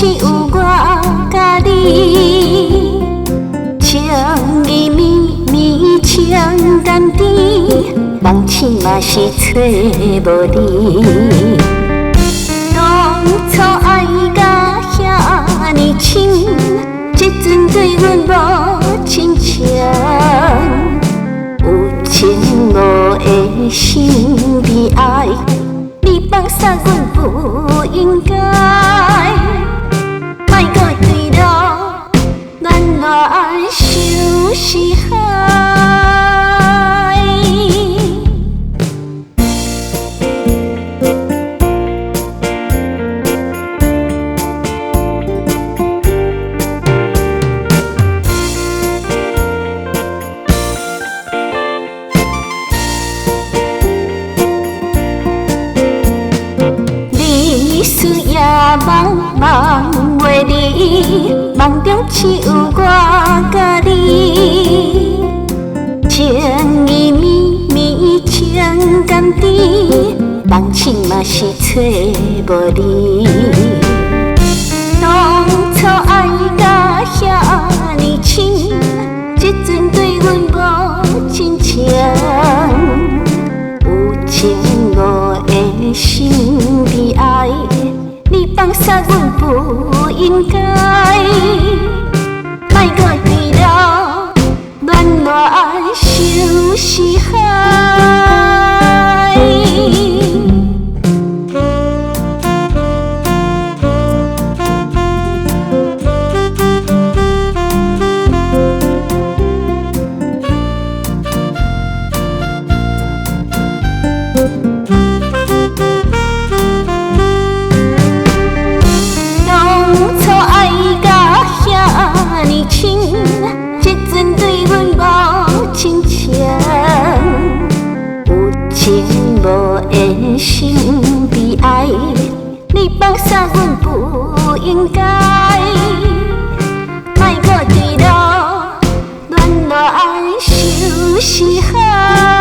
只有我佮你，情意绵绵情甘甜，梦醒嘛是揣無你。當初愛甲遐爾深，這陣對阮無親情，有情無的心悲哀，你放捨阮不應該，莫閣對路戀戀相思海。你思夜夢夢袂離，夢中只有我佮你，情意綿綿情甘甜，夢醒嘛是揣無你。當初愛甲遐爾深，這陣對阮無親情，有情無的心悲哀，你放捨阮不應該，莫閣對路戀戀相思海。當初愛甲遐爾深，這陣對阮無親情，有情無的心悲哀，你放捨阮不應該，莫閣對路戀戀相思海。